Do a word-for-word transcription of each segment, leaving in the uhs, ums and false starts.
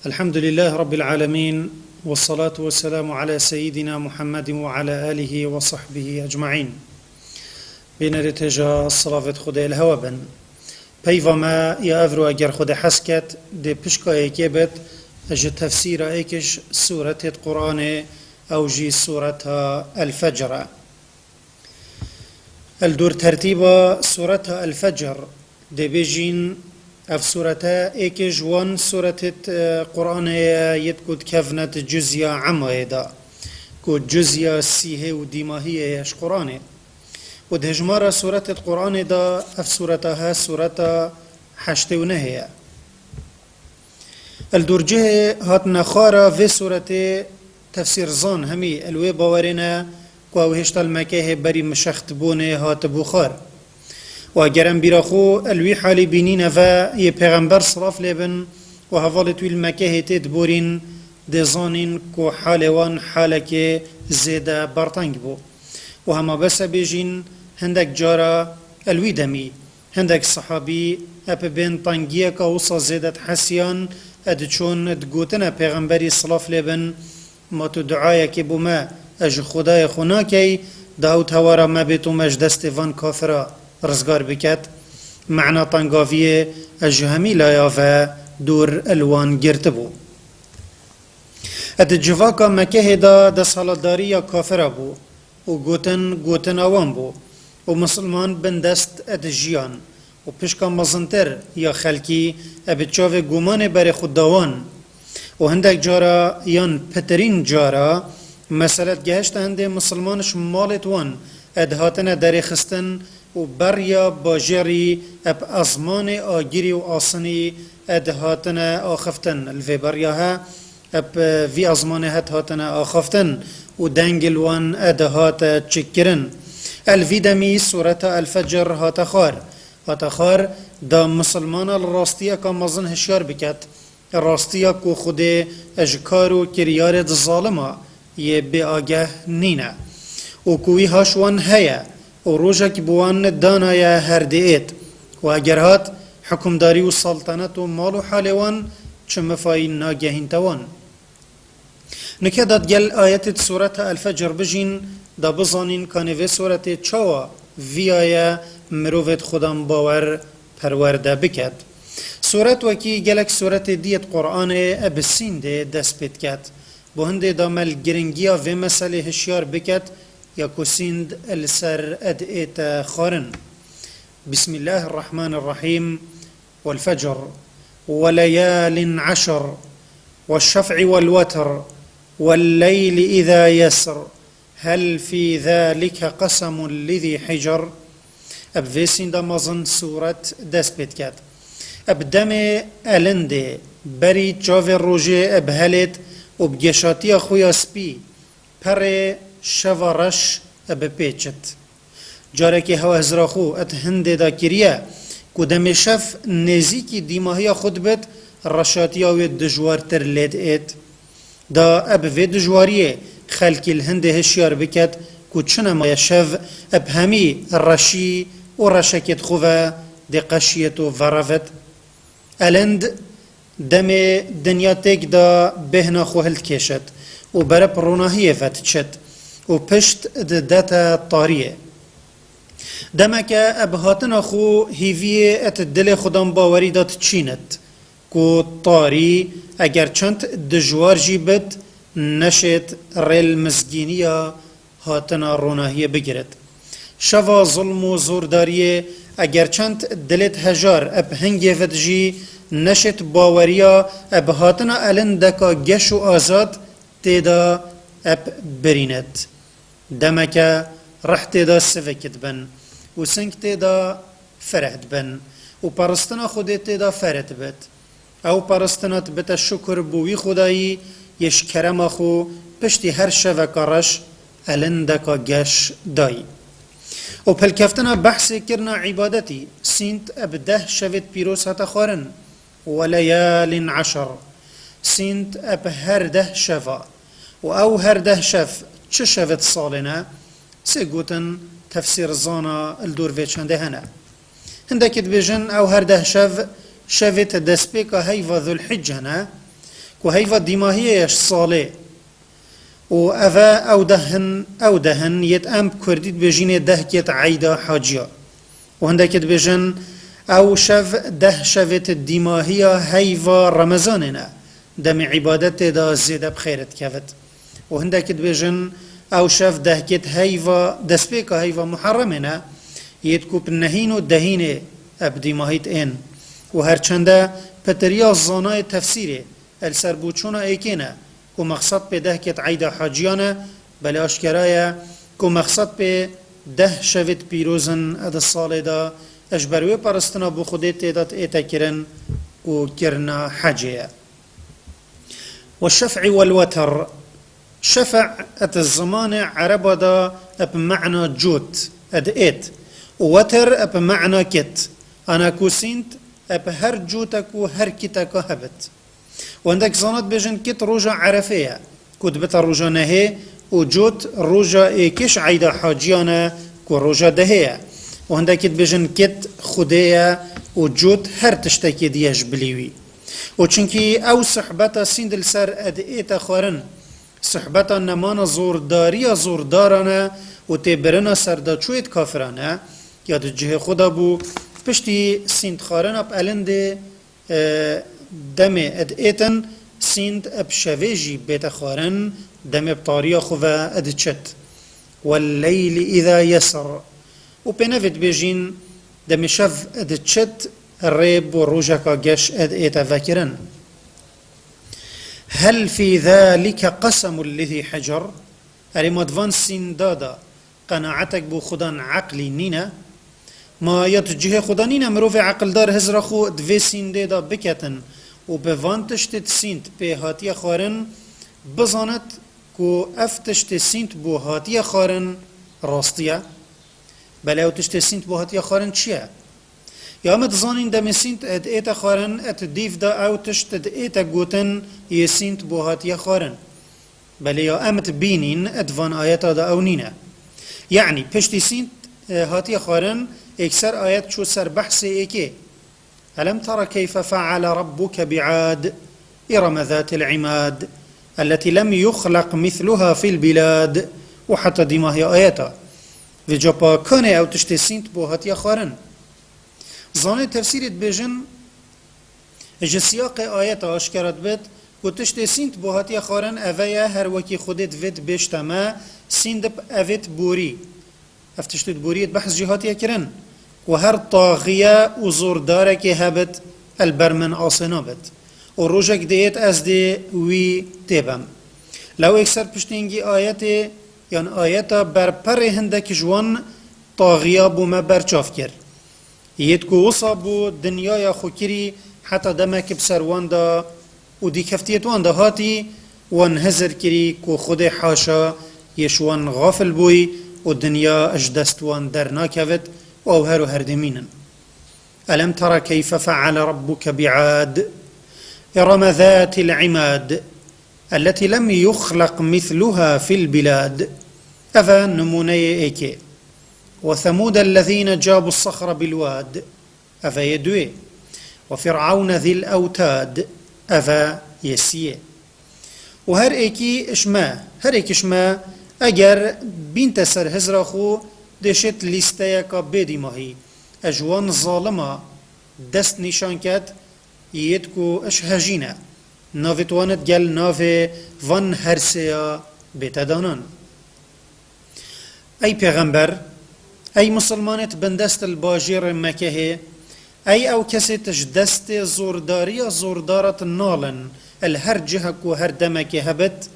الحمد لله رب العالمين، والصلاة والسلام على سيدنا محمد وعلى آله وصحبه أجمعين. Bênerê têja silavêt Xwedê li hewa bin. Peyva me ya evro eger Xwedê hez ket, dê pişka êkê bit, ji tefsîra êkiş sûretêt Qur'anê, ew jî sûreta El-Fecr e. Li dor tertîba sûreta El-Fecr dê bêjîn, ev sûrete êkê ji wan sûretêt, e, Qur'anê ye yêt ku dikevne di cuzya Emayê de, ku cuzya sîhê û dîmahiyê ye ji Qur'anê. Û di hejmara sûretêt Qur'anê de ev sûreta he sûreta heştê û nehê ye. Li dûrcihê hatina xwara vê sûretê tefsîrzan hemî li wê bawerê ne ku ew hêşta li Mekehê berî mişextbûnê hatibû xwar. Û eger em bîra xwe li wî halî bînîne ve yê Pêxember silav lê bin û hevalêt wî li Mekehê tê diborîn, dê zanîn ku halê wan halekê zêde berteng bû. Û hema bes e bêjîn, hindek cara li wî demî hindek sehabî ep bên tengiyeka wisa zêde dihesiyan, e diçûn digotine Pêxemberî silav lê bin, ma tu duayekê bo me, ez ji Xwedayê xwe nakey, da ew tewara me bêt û me ji destê van kafira rizgar biket. Mena tengaviyê ez ji hemî laya ve dûr li wan girtibû. Di civaka Mekehê de desthilatdariya kafira bû û gotin gotina wan bû û misilman bindest dijiyan û pişka mezintir ya xelkî bi çavê gumanê berê xwe da wan û hindek cara yan pitirîn cara mesele digehişte hindê misilman ji malêt wan dihatine derêxistin û beriya bajêrî bi ezmanê agirî û asinî dihatine axiftin. Li vê beriya he ep vî ezmanê het hatine axaftin û deng li wan e dihate çikkirin. El vî demî sureta El Fecr hate xwar. Hate xwar da misilmana li rastiyeka mezin hişyar biket. Rastiya ku Xwedê ji kar û kiryarê di zalima yê bêageh nîne û ku wî haş wan heye û rojek bi wan danaye her diêt û eger hat, hukimdarî û saltenet û mal û halê wan çi mifayî nagehînte wan. Nike da digel ayetê di sureta El Fecr bijîn, da bizanîn kanê vê suretê çawa viyaye mirovêt xudan bawer perwerde biket. Suret wekî gelek suretê diyê di Qur'anê e bi sîndê dest pê diket. Bo hindê da me li giringiya vê meselê hişyar biket, ya ku sînd li ser e diête xwarin. Bismillahirrahmanirrahîm. والفجر وليال عشر والشفع والوتر والليل إذا يسر هل في ذلك قسم لذي حجر. Ev vê sînda mezin sûret dest pê diket. Ev demê elindê berî çavê rojê ev helêt û bi geşatiya xwe ya spî perê şeva reş bipêçit. Carekê hewa hizra xwe et hindê da kiriye ku demê şev nêzîkî dîmahiya xwe dibit, reşatiya wê dijwartir lê diêt. Da eb vê dijwariyê xelkî li hindê hişyar biket ku çi nemaye şev eb hemî reşî û reşekê di xwe ve dê qeşiyet û verevit. Elind demê dinya têk da bêhna xwe hildikêşit û bereb ronahiyê ve diçit û pişt didete tariyê. Demeke eb hatina xwe hîviyê et dilê xudan bawerî da diçînit ku tarî eger çend dijwar jî bit, neşêt rêl mizgîniya hatina ronahiyê bigirit. Şeva zulm û zordariyê eger çend dilêt hejar eb hingê vid jî neşêt baweriya eb hatina elindeka geş û azad tê de eb birînet. Demeke rih tê de sivik dibin û sing tê de fereh dibin û peristina Xwedê tê de fereh dibit. Ew peristina dibite şukur bo wî Xwedayî yê ji kerema xwe piştî her şeveka reş elindeka geş dayî. Û pilkeftina behsê kirina îbadetî, sînd eb deh şevêt pîroz hate xwarin. Weleyalin eşr. Sînd eb her deh şeva. Û ew her deh şev çi şevêt salê ne? Sê gotin tefsîrzana li dor vê çendê hene. Hindekî dibêjin ew her deh şev, şevêt destpêka heyva Zulhicce ne, Ku heyva dîmahiyê ye ji salê. Û ev e ew deh in, ew deh in yêt em bi kurdî dibêjînê dehkêt eyda haciya. Û hindekî dibêjin, ew şev deh şevêt dîmahiya heyva Remezanê ne, demê îbadetê de zêde bi xêr dikevit. Û hindekî dibêjin, ew şev dehkêt heyva, destpêka heyva Muharremê ne, yêt ku bi nehîn û dehînê bi dîmahî tên. Û her çende pitiriya zanayê tefsîrê li ser boçûna êkê ne, ku mexsed pê dehkêt eyda haciyan e, belê aşkera ye ku mexsed pê deh şevêt pîroz in di salê de, ji ber wê peristina bo Xwedê tê de diête kirin ku kirina hecê ye. والشفع والوتر. Şef' di zimanê ereba de bi mena cot diêt û wetir bi mena kit. Ana ku sînd bi her cotek û her kiteka hebit. Û hindek zana dibêjin kit roja Erefê ye, ku dibite roja nehê, û cot roja êkê ji eyda haciyan e, ku roja dehê ye. Û hindekî dibêjin kit Xwedê ye û cot her tiştekê diye ji bilî wî. Û çunkî ew suhbeta sînd li ser diête xwarin, suhbeta nemana zordariya zordaran e û têbirina serdaçûyêt kafiran e, ya di cihê xwe de bû, piştî sînd xwarina bi elindê, e, demê diêtin, sînd bi şevê jî bête xwarin, demê bi tariya xwe ve diçit. والليل إذا يسر. Û pê nevê dibêjîn, demê şev diçit, rê bo rojeka geş diête vekirin. هل في ذلك قسم لذي حجر؟ Erê ma di van sînda de qenaetek bo xudan eqlî nîne? Ma ya di cihê xwe de nîne mirovê eqildar hizra xwe di vê sîndê de biketin û bi van tiştê di sînd pê hatiye xwarin bizanit ku ev tiştê sînd bo hatiye xwarin rastî ye? Belê ew tiştê sînd bo hatiye xwarin çi ye? Ya me dizanîn demê sînd diête xwarin, di dîv de ew tişt diête gotin yê sînd bo hatiye xwarin. Belê ya em dibînîn di van ayeta de ew nîne. Yanî piştî sînd, e, hatiye xwarin, êkser ayet çû ser behsê êkê. ألم تر كيف فعل ربك بعاد إرم ذات العماد التي لم يخلق مثلها في البلاد. Û heta dîmahiya ayeta. Vêca pa kanê ew tiştê sînd bo hatiye xwarin. Zanê tefsîrê dibêjin, ji siyaqê ayeta aşkera dibit ku tiştê sînd bo hatiye xwarin eve ye, her wekî Xwedê divê dibêjte me, sînd bi evêt borî. Ev tiştê boriyê behs jî hatiye kirin ku her taxiye û zordarekê hebit, el ber min asê nabit. Û rojek diêt ez dê wî têbem. Lew êkser piştî hingî ayetê yan ayeta berperê hindek ji wan taxiya bo me berçav kir. Yêt ku wisa bû dinyaya xwe kirî, heta demek bi ser wan de û dîkeftiyêt wan de hatî, wan hizir kirî ku Xwedê haşa yê ji wan xafil bûyî û dinya ji dest wan dernakevit û ew her û her dimînin. ألم تر كيف فعل ربك بعاد إرم ذات العماد التي لم يخلق مثلها في البلاد. Ev e nimûneyê êkê. وثمود الذين جابوا الصخر بالواد. Ev e yê duyê. وفرعون ذي الأوتاد. Ev e yê siyê. Û her êkî ji me, her êkî ji me, eger bînte ser hizra xwe, dêşêt lîsteyeka bêdîmahî. Ez ji wan zalima dest nîşan ket, yêt ku ji hejî ne. Navê wan digel navê van her sêya bête danan. Ey pêxember, ey misilmanêt bindest li bajêrê Mekehê, ey ew kesêt ji destê zordariya zordarat nalin, li her cihek û her demekê hebit,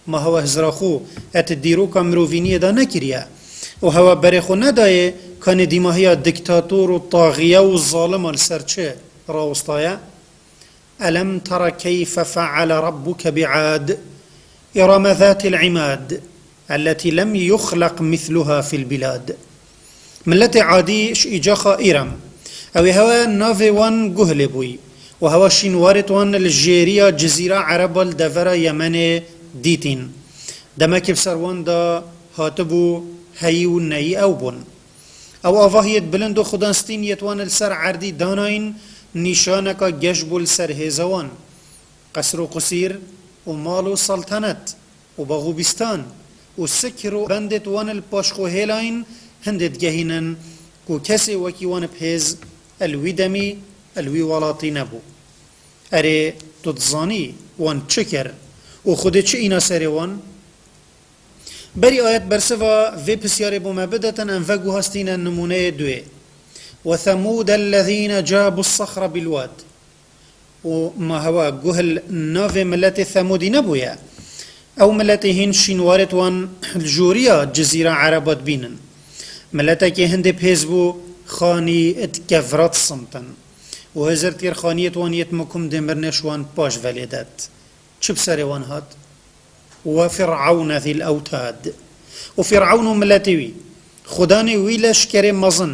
ma hewa hizra xwe et dîroka mirovîniyê de nekiriye û hewa berê xwe nedayê kanê dîmahiya diktator û taxiye û zalima li ser çi rawistaye? ألم تر كيف فعل ربك بعاد إرم ذات العماد التي لم يخلق مثلها في البلاد. Miletê Adî ji îcaxa Îrem. Ew ê hewe navê wan guh lê bûyî. Û hewa şînwarêt wan li jêriya cizîra Ereba li devera Yemenê dîtîn. Demekê bi ser wan de hatibû, heyî û neyî ew bûn. Ew avahiyêt bilind û xudanstîn yêt wan li ser erdî danayîn, nîşaneka geş bû li ser hêza wan. Qesr û qusîr û mal û saltenet û bax û bîstan û sikir û bendêt wan li paş xwe hêlayîn, hindê digehînin ku kesê wekî wan bi hêz el wî demî, el wî welatî nebû. Erê, tu dizanî wan çi kir û Xwedê çi îna serê wan? Berî ayet bersiva vê pisyarê bo me bidetin, em veguhastîne nimûneyê duê. وثمود الذين جابوا الصخر بالواد. Û ma hewa guh li navê miletê Themûdî nebûye. Ew miletê hîn şînwarêt wan li joriya cizîra Ereba dibînin. Miletekê hindê bi hêz bû, xanî di kevra disimtin. Û Hizir têr xaniyêt wan yêt mikum dê mirnê ji wan paş velê det. Çi bi serê wan hat? وفرعون ذي الأوتاد. Û Fîr'ewn û miletê wî, xudanê wî leşkerê mezin,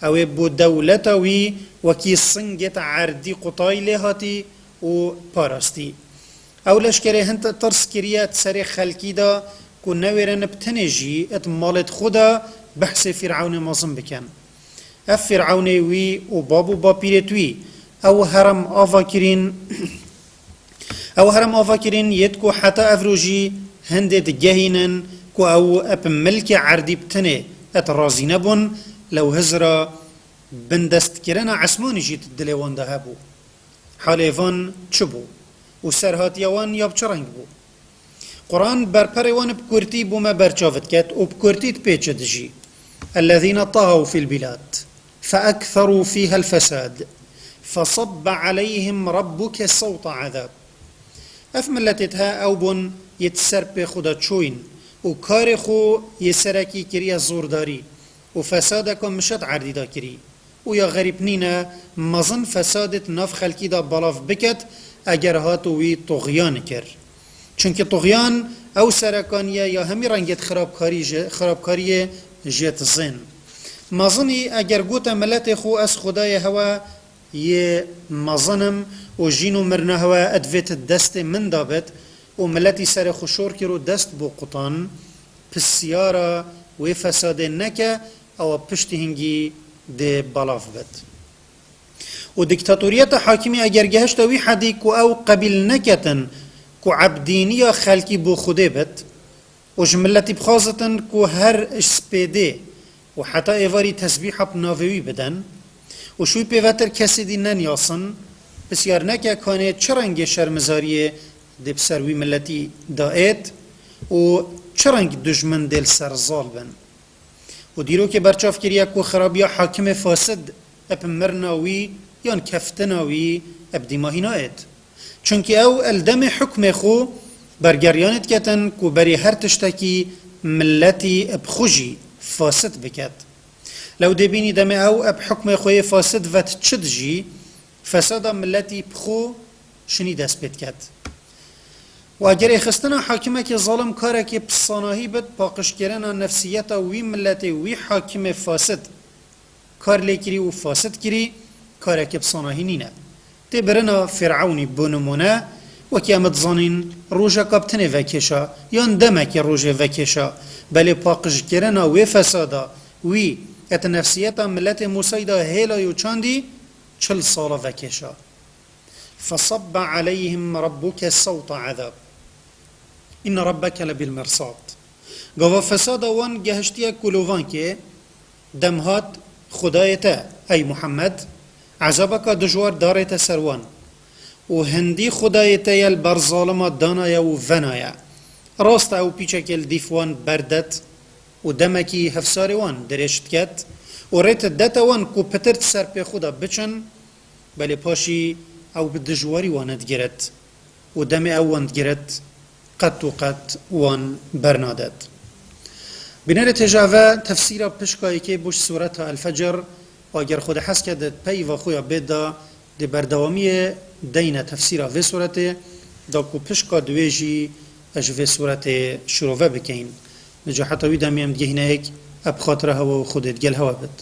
ew ê bo dewleta wî wekî singêt erdî qutayî lê hatî û parastî. Ew leşkerê hin tirs kiriye di serê xelkî de ku newêrin bi tenê jî di malêt xwe de behsê Fîr'ewnê mezin bikin. Ev Fîr'ewnê wî û bab û bapîrêt wî, ew herem ava kirîn, ew herem ava kirîn yêt ku heta ev rojî hindê digehînin ku ew bi milkê erdî bi tenê et razî nebûn, lew hizra bindestkirina esmanî jî di dilê wan de hebû. Halê van çi bû û serhatiya wan ya bi çi reng bû? Quran berperê wan bi kurtî bo me berçav diket û bi kurtî dipêçit jî. الذين طغوا في البلاد فأكثروا فيها الفساد فصب عليهم ربك سوط عذاب. Ev miletê te ew bûn yê di ser pê xwe de çûyîn û karê xwe yê serekî kiriye zordarî û fesadeka mişet erdî de kirî. Û ya xerîb nîne mezin fesadê di nav xelkî de belav biket, eger hat û wî tuxyan kir. Çunkî tuxyan ew serekaniye ya hemî rengêt xirabkarî ji, xirabkariyê jê dizên. Mezinî eger gote miletê xwe ez xwedayê hewe yê mezin im û jîn û mirina hewe divêt destê min de bit û miletî serê xwe şor kir û dest bo qutan, pisyara wê fesadê neke, ewa piştî hingî dê belav bit. Û dîktatoriyeta hakimî eger gehişte wî hedî ku ew qebîl neketin ku ebdîniya xelkî bo Xwedê bit û ji miletî bixwazitin ku her ji spêdê û heta êvarî tesbîha bi navê wî bidin û ji wî pêvetir kesê dî nenyasin, pisyar neke kanê çi rengê şermizariyê dê bi ser wî miletî daêt û çi reng dijmin dê li ser zal bin. Û dîrokê berçav kiriye ku xirabiya hakimê fasid eb mirina wî yan keftina wî eb dîmahî nayêt. Çunkî ew el demê hukmê xwe bergeriyanê diketin ku berî her tiştekî miletî eb xwe jî fasid biket. Lew dê bînî demê ew eb hukmê xwe yê fasid vet çi dijî, fesada miletî bi xwe şinî dest pê diket. Û eger êxistina hakimekê zalim karekê bi sanahî bit, paqijkirina nefsiyeta wî miletê, wî hakimê fasid kar lê kirî û fasid kirî, karekê bi sanahî nîne. Tê birina Fîr'ewnî bo nimûne, wekî em dizanîn, rojeka bi tenê vekêşa, yan demekê rojê vekêşa, belê paqijkirina wê fesada wî et nefsiyeta miletê Mûsayî de hêlay û çandî çil sala vekêşa. فصب عليهم ربك سوط عذاب إن ربك لبالمرصاد. Gava fesada wan gehiştiye kulovankê, dem hat Xwedayê te, ey Muhammed, ezabeka dijwar darête ser wan. Û hindî Xwedayê te ye li ber zalima danaye û venaye. Rast e ew pîçekê li dîf wan berdet û demekî hevsarê wan dirêj diket û rê didete wan ku pitir di ser pê xwe de biçin, belê paşî ew bi dijwarî wan digiret û demê ew wan digiret, qet û qet wan bernadet. Binêrê têja ve tefsîra pişka yekê bo ji sureta El-Fecr, û eger Xwedê hez ke di peyva xwe ya bê de, di berdewamiyê deyne tefsîra vê suretê, da ku pişka diwê jî ez ji vê suretê şirove bikeyin. Nica heta wî demê em digihîne yek, eb xatira hewe û Xwedê digel hewe bit.